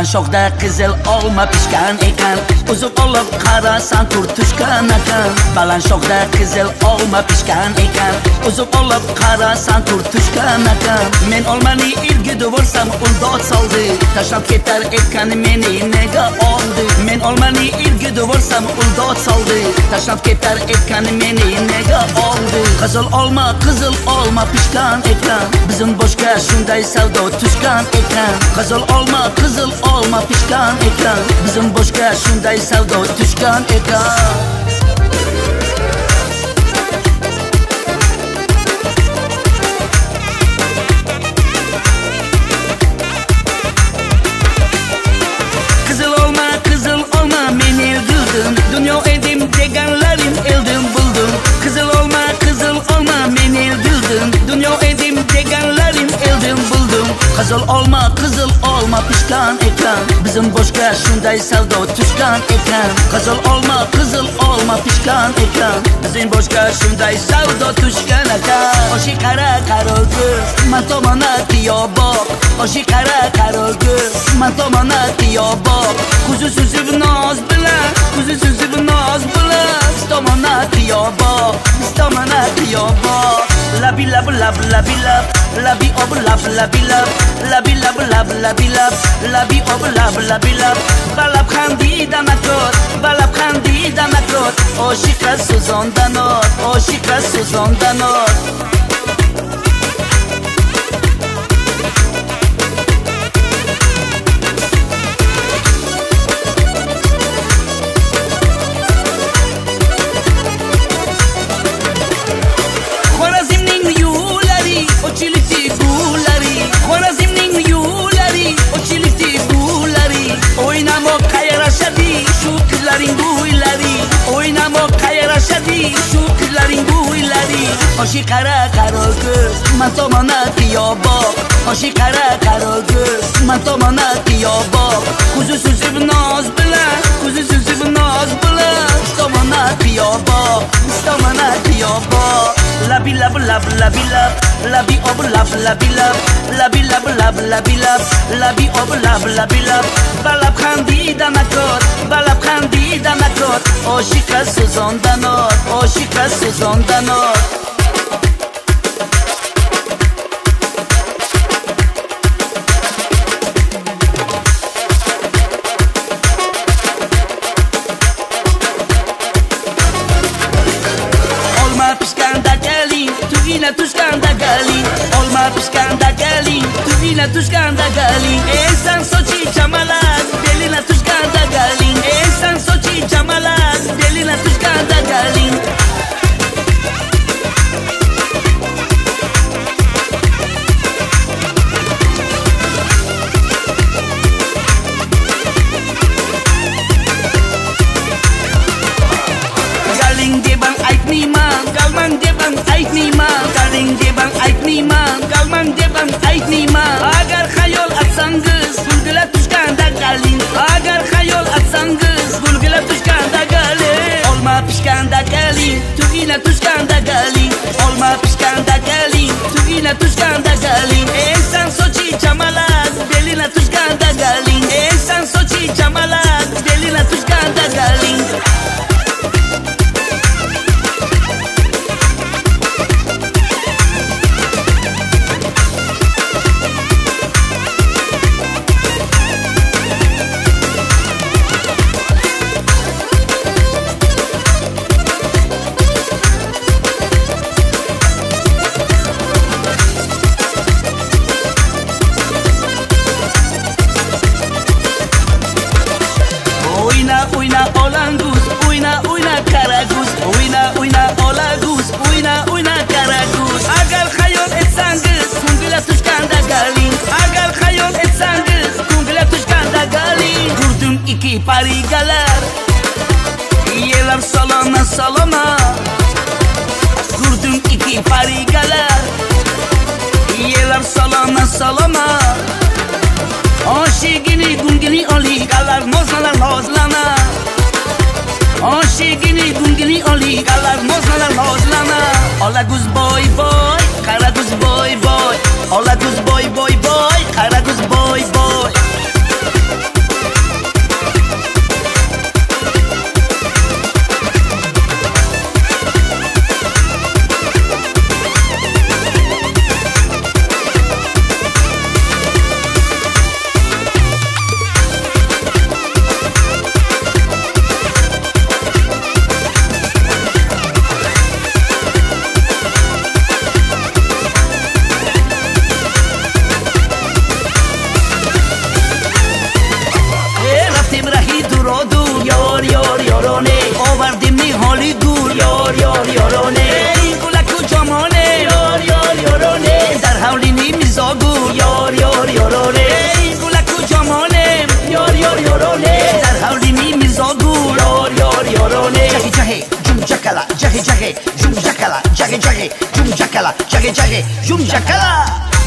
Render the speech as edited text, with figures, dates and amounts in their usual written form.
Baland shoxda qizil olma pishgan ekan, uzib olib qarasan turtishgan ekan. Baland shoxda qizil olma pishgan ekan, uzib olib qarasan turtishgan ekan. Men olmani irgitib borsam ul dod soldi, tashlab ketar ekan meni nega oldi. Men olmani irgitib borsam ul dod soldi, tashlab ketar ekan meni nega oldi. Qizil olma, qizil olma pishgan ekan, bizim boshga shunday savdo tushgan ekan. Qizil olma, qizil olma pishgan ekan, bizim boshga shunday savdo tushgan ekan. Qizil olma, qizil olma men eldirdim, dunyo edim deganlarim eldim buldim. Qizil olma, qizil olma men eldirdim, dunyo edim deganlarim eldim buldim. Qizil olma, qizil olma pishgan ekan, bizim boshga shunday savdo tushgan ekan. Qizil olma, qizil olma pishgan ekan, bizim boshga shunday savdo tushgan ekan. Oshi qara qaro ko'z, man tomona tiyoboq. Oshi qara qaro ko'z, man tomona tiyoboq. Ko'zi suzib noz bilan, ko'zi suzib noz bilan, biz tomona tiyoboq, biz tomona tiyoboq. Labi lab lab labi lab, labi ob lab labi lab, labi lab lab labi lab, labi ob lab labi lab. Balabxandida makor, balabxandida makor, oshiqa so'zondan ot, oshiqa so'zondan ot. Shu qizlaring bo'ylari, o'ynamoqqa yarashadi, shu qizlaring bo'ylari. Oshi qara qaro ko'z, man tomona tiyoboq. Oshi qara qaro ko'z, man tomona tiyoboq. Ko'zi suzib noz bilan, ko'zi suzib noz bilan, biz tomona tiyoboq, biz tomona tiyoboq. Labi lab lab labi lab, labi ob lab labi lab, labi lab lab labi lab, labi ob lab labi lab. Balabxandida makor, balabxandida makor, oshiqa so'zondan ot, oshiqa so'zondan ot. Olma pishganda keling, tugina tushganda galing. Olma pishganda keling, tugina tushganda galing. Esan sochi chamalar, belina tushganda galing. Esan sochi chamalar, belina tushganda galing. Galing deban aytmayman, galman deban aytmayman, galing deban aytmayman, galman deban aytmayman. Agar xayol atsangiz, gulgula tushganda galing. Agar xayol atsangiz, gulgula tushganda galing. Olma pishganda galing, tugina tushganda galing. Olma pishganda galing, tugina tushganda galing. Esan sochi chamalar, belina tushganda galing. Esan sochi chamalar, belina tushganda galing. O'yna o'yna olanguz, o'yna o'yna karaguz, o'yna o'yna olaguz, o'yna o'yna karaguz. Agar xayol etsangiz, ko'ngilga tushganda galing. Agar xayol etsangiz, ko'ngilga tushganda galing. Ko'rdim ikki parigalar, yelar salona salona. Ko'rdim ikki parigalar, yelar salona salona. Oshigini gungini oli, galar nozlanar nozlana. Oshigini gungini oli, galar nozlanar nozlana. Olaguz boy boy, qaraguz boy boy, olaguz boy boy boy, qaraguz boy boy. Jage jage, jum jakala, jage jage, jum jakala.